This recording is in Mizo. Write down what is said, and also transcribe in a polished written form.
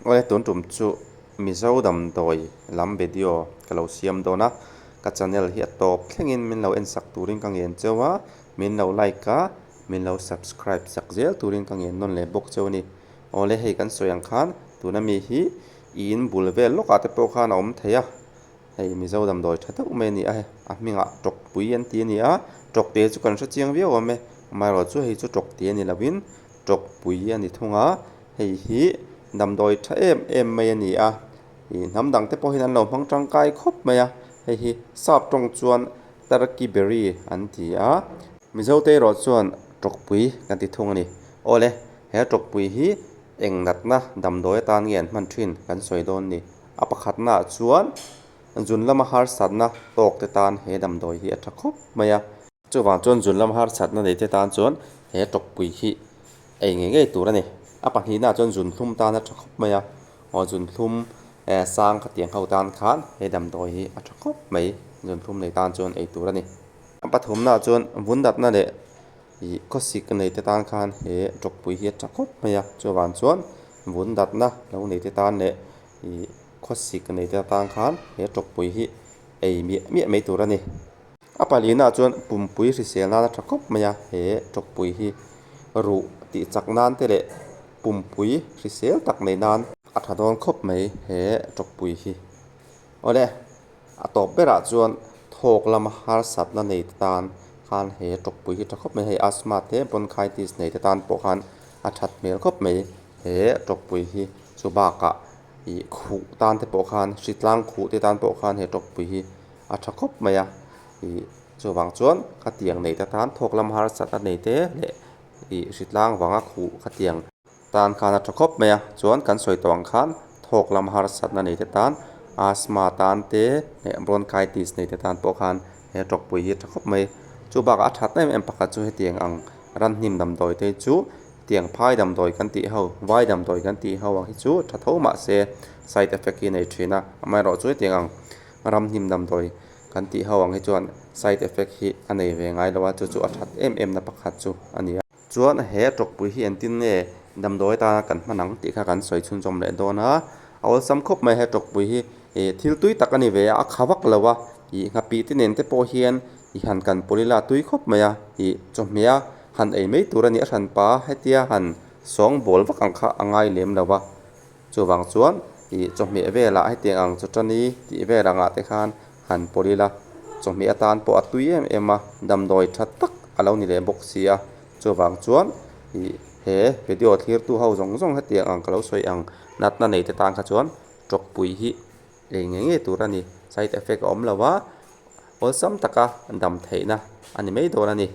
Awle tun tum chu Mizo damdawi lam video ka lo siam dawn a, ka channel hi a tawp thlengin min lo en sak turin ka ngen cheu a, min lo like a, min lo subscribe sak zel turin ka ngen nawn leh bawk cheu a ni. Awle hei kan sawi ang khan tuna mi hi i in bul vel lawkah te pawh khan a awm thei a, hei Mizo damdawi tha deuh mai a ni a, a hmingah tawkpui an ti a ni a, tawkte chu kan hre chiang viau awm e, amaherawhchu hei chu tawkte a ni lovin tawkpui a ni thung a. Hei hi damdawi tha em em mai a ni a, ih hnam dang te pawh hian an lo hmang tangkai khawp mai a, hei hi sap tawng chuan turkey berry an ti a, Mizo te erawh chuan tawkpui kan ti thung a ni. Awle, he tawkpui hi eng natna damdawi atan nge an hman thin kan sawi dawn ni. A pakhatna ah chuan zun lama harsatna tawk te tan he damdawi hi a tha khawp mai a. Chuvang chuan zun lama harsatna nei te tan chuan he tawkpui hi ei ngei ngei tur a ni. A pahnihna chuan zunthlum tan a tha khawp mai a, aw zunthlum eh sang khatiang ho tan khan he damdawi hi a tha khawp mai, zunthlum nei tan chuan ei tur a ni. A pathumna chuan vundatna leh ih khawsik nei te tan khan he tawkpui hi a tha khawp mai a, chuvang chuan vundatna lo nei te tan leh ih khawsik nei te tan khan he tawkpui hi ei miah miah mai tur a ni. A palina chuan pumpui hrisel nan a tha khawp mai a, he tawkpui hi ruh tih chak nan te leh pumpui hrisel tak nei nan a tha dawn khawp mai he tawkpui hi. Awle, a tawp berah chuan thawk lama harsatna nei te tan khan he tawkpui hi tha khawp mai, hei asthma te bronchitis nei te tan pawh khan a that hmel khawp mai he tawkpui hi chu bakah ih khuh tan te pawh khan hritlang khuh te tan pawh khan he tawkpui hi a tha khawp mai a ih chuvang chuan khatiang nei te tan thawk lam harsatna nei te leh ih hritlang vanga khuh khatiang tan khan a tha khawp mai a chuan kan sawi tawh ang khan thawk lam harsatna nei te tan asthma tan te leh bronchitis nei te tan pawh khan he tawkpui hi a tha khawp mai chu bakah a that em em pakhat chu hetiang ang ranhnim damdawi te chu tiang phai damdawi kan tih ho vai damdawi kan tih ho ang hi chu tha tho mahse side effect hi a nei thin a amaherawhchu hetiang ang Ramhnim damdawi kan tih ho ang hi chuan side effect hi a nei ve ngai lo a, chu chu a that em em na pakhat chu a ni a. Chuan he tawkpui hi engtin nge damdawi atana kan hman ang tih kha kan sawi chhunzawm leh dawn a, a awlsam khawp mai he tawkpui hi ih thil tui tak a ni ve a, a kha vak lo a, ih nghapih te nen te pawh hian ih han kan pawlh ila a tui khawp mai a, ih chawhmeh a han ei mai tur a ni a hranpa hetia han sawngbawl vak ang kha a ngai lem lo a. Chuvang chuan ih chawhmeh velah hetiang ang chawṭani tih vel angah te khan han pawlh ila, chawhmeh atan pawh a tui em em a, damdawi tha tak a lo ni leh bawk si a. Chuvang chuan ih he video thlirtu ho zawng zawng hetiang ang ka lo sawi ang natna nei te tan kha chuan tawkpui hi ei ngei ngei tur a ni. Side effect a awm lo a, awlsam taka dam theihna a ni mai dawn a ni.